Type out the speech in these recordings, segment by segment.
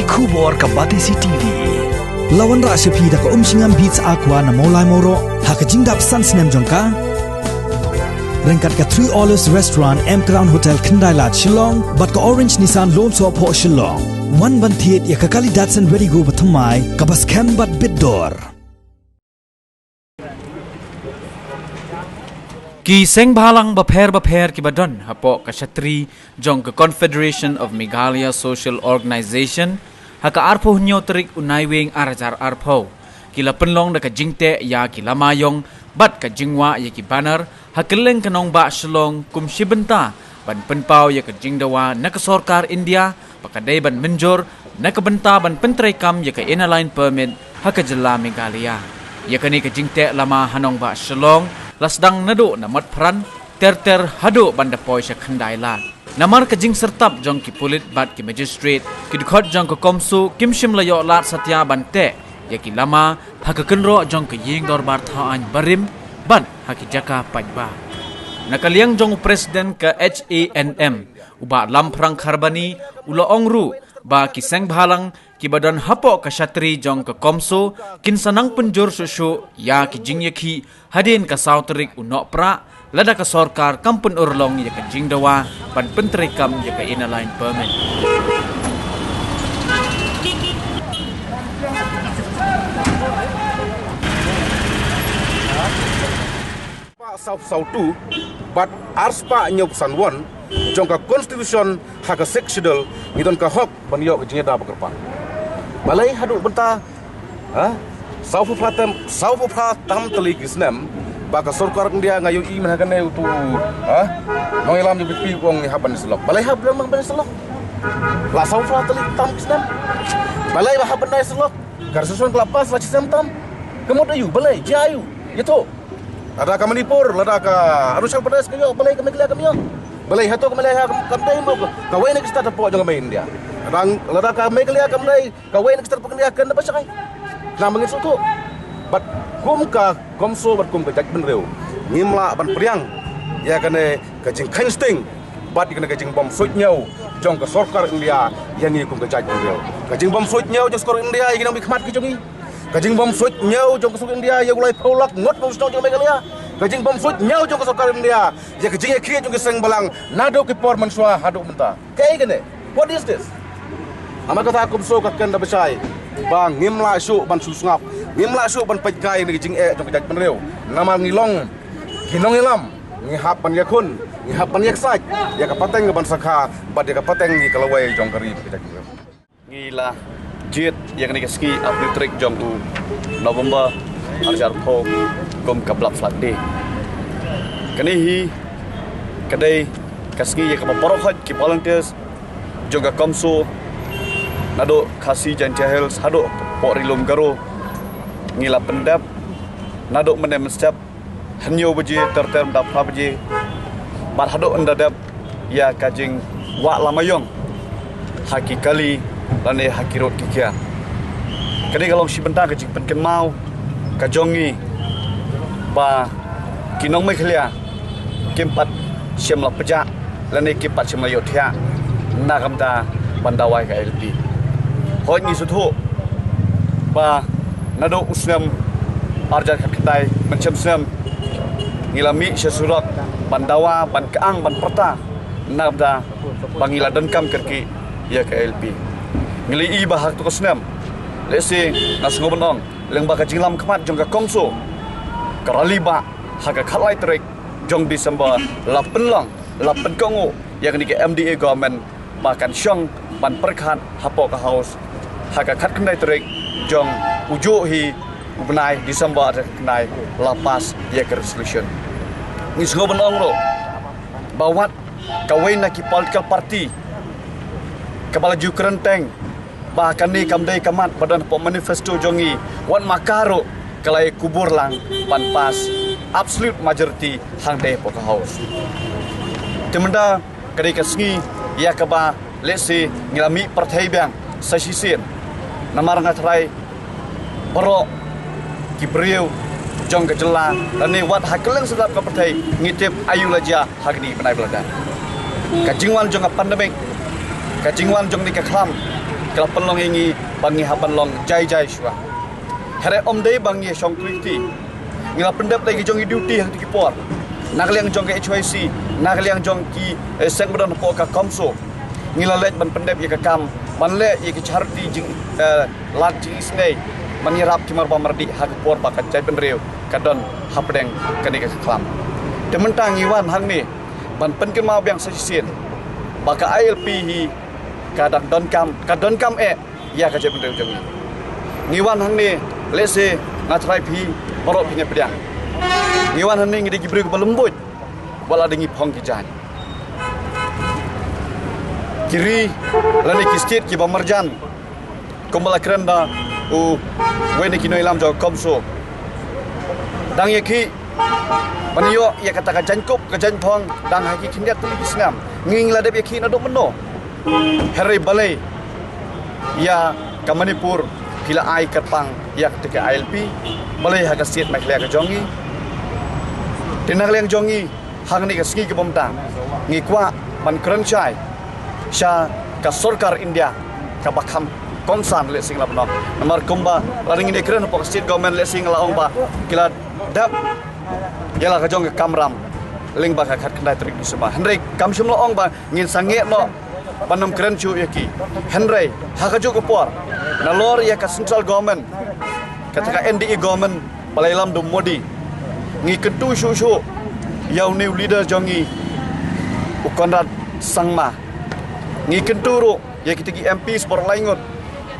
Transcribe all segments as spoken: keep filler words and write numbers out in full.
Khubor ka Batesi T V. La wanrah sha phi da ka Umshngam Beats Aqua na Mawlai Mawroh ha ka jingdap san snem jong ka. Ryngkat ka Three Olives Restaurant, M Crown Hotel, Khyndai Lad, Shillong bad ka Orange Nissan Lum Sohphoh, Shillong. Wan ban thied ïa ka kali Datsun Redi-GO bathymmai kaba skhem bad bit dor. Ki seng bhalang bapher bapher kiba don hapoh ka shatri jong ka Confederation of Meghalaya Social Organization ha ka arphew hynñiew tarik u Naiwieng ar hajar arphew ki la pynlong da ka jingteh ïa ki lama ïong bad ka jingwah ïa ki banner ha kylleng ka nongbah Shillong kum shi bynta ban pynpaw ïa ka jingdawa na ka sorkar India ba ka dei ban mynjur na ka bynta ban pyntreikam ïa ka Inner Line Permit ha ka jylla Meghalaya. Ïa kane ka jingteh lama ha nongbah Shillong la sdang naduh na Motphran ter ter haduh ban da poi sha Khyndai Lad. Namar ka jingsyrtap jong ki pulit bad ki magistrate, ki dkhot jong ka CoMSO kim shym la ïoh lad satia ban teh ïa ki lama ha ka kynroh jong ka ïing dorbar thaw aiñ barim bad ha ki jaka paidbah. Na ka liang jong u president ka H A N M, u Bah Lamphrang Kharbani, u la ong ruh ba ki seng bhalang kiba don hapoh ka shatri jong ka CoMSO kin sa nang pynjur shuh shuh ïa ki jingïakhih hadien ka saw tarik u Nohprah lada ka sorkar kam pynurlong ïa ka jingdawa ban pyntreikam ïa ka Inner Line Permit. Spah saw saw tu bad ar spah hynñiew phew san won jong ka Constitution ha ka Sixth Schedule ngi don ka hok ban ïoh ka jingïada ba kyrpang. Balei haduh mynta, ha? Saw phew phra tam, saw phew phra tam tylli ki snem ba ka sorkar India, nga ïohi mynta kane utu, ha? Nongïalam jong VPP u ong ngi hap ban ïasyllok. Balei hap ban ïasyllok? La saw phew phra tylli tam ki snem. Balei ba hap ban ïasyllok? Ka resolution ka la pass la shi snem tam. Ka mut aïu? Balei? Jia aïu? Ïathuh. Lada ka Manipur, lada ka Arunachal Pradesh ka ïoh, balei ka Meghalaya kam ïoh? Balei hato ka Meghalaya kam, kam dei mo kawei na ki state hapoh jong ka India? Lada, lada ka Meghalaya kam dei kawei na ki state hapoh India, kan da ba shai. Khnang ba ngin sngewthuh. Bad kum ka CoMSO bad kum ka jaitbynriew, ngim lah ban pdiang ïa kane ka jingkheiñ sting bad ïa kane ka jingbym suidñiew jong ka sorkar India ïa ngi kum ka jaitbynriew. Ka jingbym suidñiew jong ka sorkar India ïa ki nongmihkhmat ki jong ngi. Ka jingbym suidñiew jong ka sorkar India ïa u laiphew lak ngut nongshong jong Meghalaya. Ka jingbym suidñiew jong ka sorkar India ïa ka jingïakhih jong ki seng bhalang naduh ki por mynshuwa haduh mynta. Kaei kane? What is this? Namar kata CoMSO ka kren da bashai ba ngim lah shuh ban shu sngap, ngim lah shuh ban peit kai na ki jingeh jong ka jaitbynriew. Namar ngi long ki nongïalam, ngi hap ban ïakhun, ngi hap ban ïaksaid ïa ka pateng ka ban sakha bad ïa ka pateng ïa ka lawei jong ka ri bad ka jaitbynriew. Ngi la jied ïa kane ka sngi arphew tarik jong u November ar hajar arphew kum ka Blood Flag Day. Kane hi ka dei ka sngi ïa kaba baroh khoit ki volunteers jong ka CoMSO naduh Khasi Jaintia Hills haduh poh Ri Lum Garo ngi la pyndep naduh mynne mynstep hynñiew baje ter ter mynta phra baje bad haduh ynda dep ïa ka jingwah lama ïong ha ki kali lane ha ki rud ki kiar. Kane ka long shi bynta ka jingpynkynmaw ka jong ngi ba ki nong Meghalaya kim pat shym la pjah lane kim pat shym la ïohthiah na ka bynta ban dawa ïa ka ILP. Hooid ngi sngewthuh ba naduh u snem ar hajar khatkhyndai mynshem snem ngi la mih sha surok ban dawa, ban kyang, ban pyrta na ka bynta ba ngi la donkam kyrkieh ïa ka ILP. Ngi la ïohi ba ha kato ka snem lehse nga sngew ban ong lyngba ka jinglam khmat jong ka CoMSO ka rally bah ha ka khatlai tarik jong December la pynlong, la pynkohnguh ïa kane ka MDA government ba kan shong ban pyrkhat hapoh ka House ha ka khatkhyndai tarik jong u juh hi u bnai December ar hajar khatkhyndai la pass ïa ka resolution. Ngi sngew ban ong ruh ba wat kawei na ki political party kaba la ju kren teng ba kane kam dei ka mat ba don hapoh manifesto jong ngi, wat ma ka ruh ka la ïakubur lang ban pass absolute majority hangtei hapoh ka House. Te mynta ka dei ka sngi ïa kaba lehse ngi la mih pyrthei biang sa shisien. Namar nga tharai baroh ki briew jong ka jylla lane wat ha kylleng sdang ka pyrthei ngi tip aïu la jia ha kine ki bnai ba la dep. Ka jingwan jong ka pandemic, ka jingwan jong kane ka khlam, Ka la pynlong ïa ngi ba ngi hap ban long jai jai shuwa. Hynrei ym dei ba ngi shong kti kti. Ngi la pyndep da ki jong i duty ha kito ki por. Na ka liang jong ka H Y C, na ka liang jong ki, eh, seng ba don hapoh ka CoMSO. Ngi la leit ban pyndep ïa ka kam ban leh ïa ki charity jing, eh, lad jingisynei ban ïarap ki marbam mardih ha ka por ba ka jaitbynriew ka don hapdeng kane ka khlam. Te mynta ngi wan hangne ban pynkynmaw biang sa shisien ba ka I L P hi ka dang donkam, ka donkam eh ïa ka jaitbynriew jong ngi. Ngi wan hangne, lehse nga tharai phi baroh phin ïa pdiang. Ngi wan hangne ngi dei ki briew kiba lymbuit wat la dei ngi phong ki jaiñ. Ki ri lane ki state kiba marjan, kumba la kren da uwei na ki nongïalam jong ka CoMSO, dang ïa ki ban ïoh ïa kata ka jaiñkup ka jaiñphong dang ha ki khyndiat tylli ki snem. Ngi ngi la dep ïa ki naduh mynno. Hynrei balei ïa ka Manipur phi la ai kyrpang ïa kata ka I L P? Balei ha ka state Meghalaya ka jong ngi? Te na ka liang jong ngi, hangne ka sngi kaba mynta ngi kwah ban kren shai sha ka sorkar India kaba kham concern, lehse nga la ban ong. Namar kumba la ngi dei kren hapoh ka state government, lehse nga la ong ba ki la dep ïa la ka jong ka kamram lyngba ka khatkhyndai tarik December. Hynrei kam shym la ong ba ngin sangeh noh ban ym kren shuh ïa ki. Hynrei ha kajuh ka por, nalor ïa ka central government, kata ka N D A government ba la ïalam da u Modi, ngi kyntu shuh shuh ïa u new leader jong ngi, u Conrad Sangma. Ngi kyntu ruh ïa kita ki M Ps baroh lai ngut,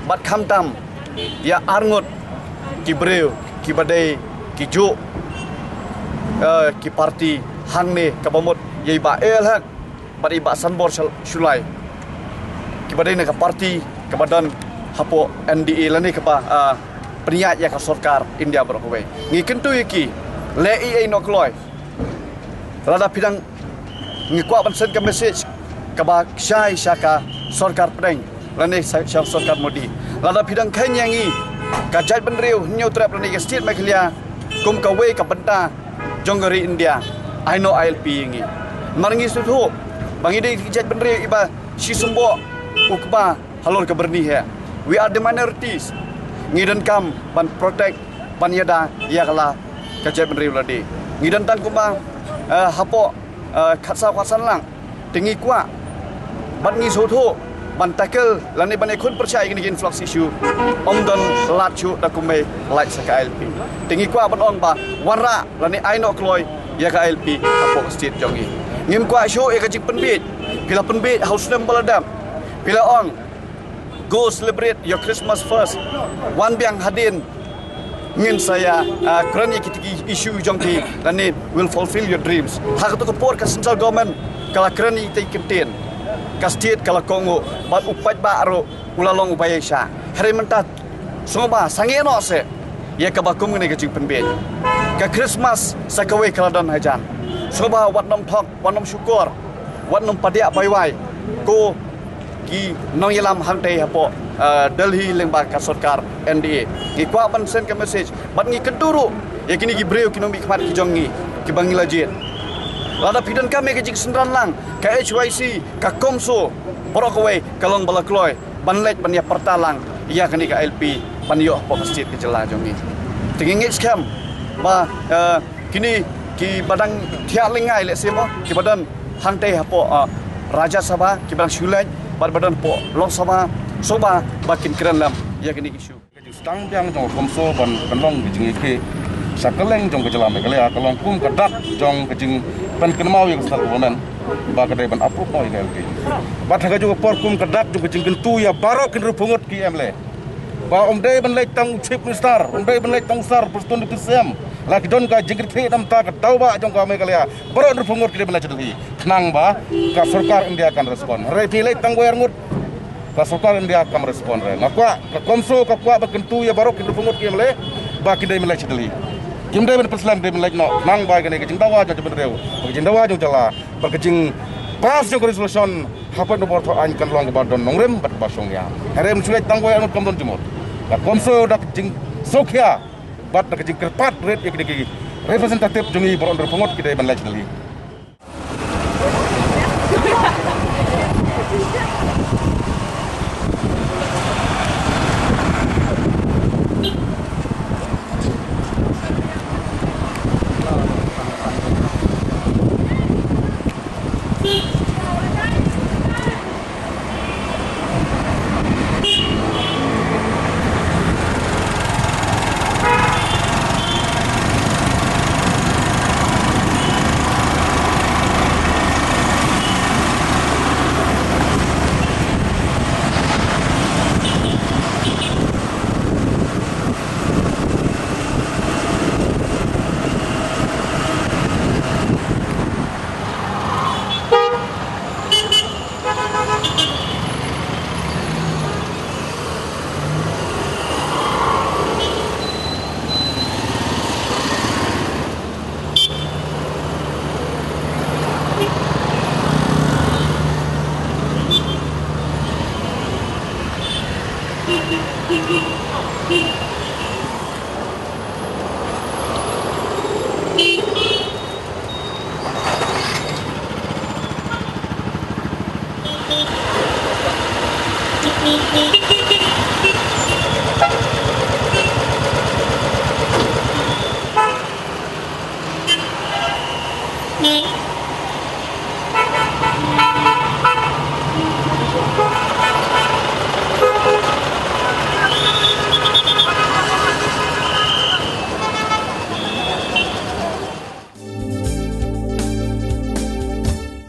bad khamtam ïa ar ngut ki briew kiba dei ki juh, eh, ki party hangne, kaba mut ïa i Bah A L Haq bad i Bah Sanbor Shal-, Shullai, kiba dei na ka party kaba don hapoh N D A lane kaba, ah, pynïaid ïa ka sorkar India baroh kawei. Ngi kyntu ïa ki, leh ei ei noh kloi. Lada phi dang, ngi kwah ban send ka message kaba shai sha ka sorkar pdeng lane sha, sha sorkar Modi. Lada phi dang kheiñ ïa ngi ka jaitbynriew Hynñiewtrep lane ka state Meghalaya kum kawei ka bynta jong ka ri India, ai noh I L P ïa ngi. Namar ngi sngewthuh ba ngi dei ki jaitbynriew iba shisymboh u kba halor ka byrni hi. We are the minorities. Ngi donkam ban protect, ban ïada ïa ka la ka jaitbynriew lade. Ngi don tang kumba, eh, hapoh, eh, khatsaw khatsan lang. Te ngi kwah bad ngi sngewthuh ban tackle lane ban ïakhun pyrshah ïa kine ki influx issue, ym don lad shuh da kumba lait sa ka I L P. Te ngi kwah ban ong ba wanrah lane ai noh kloi ïa ka I L P hapoh ka state jong ngi. Ngim kwah shuh ïa ka jingpynbiej. Phi la pynbiej ha u snem ba la dep. Phi la ong, "Go celebrate your Christmas first. Wan biang hadien ngin sa ïa, ah, kren ïa kita ki issue jong phi, lane we'll fulfill your dreams." Ha kato ka por ka central government ka la kren ïa kita ki kyntien. Ka state ka la kohnguh bad u paidbah ruh u la long uba ïaishah. Hynrei mynta sngewbha sangeh noh seh ïa kaba kum kane ka jingpynbiej. Ka Christmas sa kawei ka la don hajan. Sngewbha wat nym thok, wat nym shukor, wat nym padiah baiwai ko ki nongïalam hangtei hapoh, eh, Delhi lyngba ka sorkar N D A. Ngi kwah ban send ka message bad ngi kyntu ruh ïa kine ki briew, ki nongmihkhmat ki jong ngi kiba ngi la jied. Lada phi donkam ïa ka jingsynran lang, ka H Y C, ka CoMSO, baroh kawei ka long ba la kloi ban leit ban ïa pyrta lang ïa kane ka I L P ban ïoh hapoh ka state ka jylla jong ngi. Te ngi ngeit skhem ba, eh, kine kiba dang thiah lyngngai lehse mo, kiba don hangtei hapoh, eh, Rajya Sabha, kiba dang shu leit bad ba don hapoh Lok Sabha, sngewbha ba kin kren lem ïa kine ki issue. Ka jingsdang biang jong ka CoMSO ban pynlong ka jingïakhih sha kylleng jong ka jylla Meghalaya ka long kum ka dak jong ka jingpynkynmaw ïa ka central government ba ka dei ban approve noh ïa ka I L P. Bad ha kajuh ka por kum ka dak jong ka jingkyntu ïa baroh ki hynriewphew ngut ki M L A, ba ym dei ban leit tang u Chief Minister, ym dei ban leit tang u Sir Prestone Tynsong, la ki don ka jingkyrkieh namar ka daw ba jong ka Meghalaya, baroh hynriewphew ngut ki dei ban leit sha Delhi. Khnang ba ka sorkar India kan respond. Hynrei phi leit tang wei ar ngut, ka sorkar India kam respond re. Nga kwah, ka CoMSO ka kwah ba kyntu ïa baroh ki hynriewphew ngut ki M L A ba ki dei ban leit sha Delhi. Kim dei ban pynslem, dei ban leit noh. Khnang ba kane ka jingdawa jong ka jaitbynriew, ka jingdawa jong ka jylla, ba ka jingpass jong ka resolution hapdeng ka bor thaw aiñ kan long kaba don nongrim bad kaba shongnia. Hynrei ym shu leit tang wei ar ngut kam don jingmut. Ka CoMSO da ka jingsngewkhia bad da ka jingkyrpad rit ïa ki, ki representative jong ngi baroh hynriewphew ngut ki dei ban leit sha Delhi.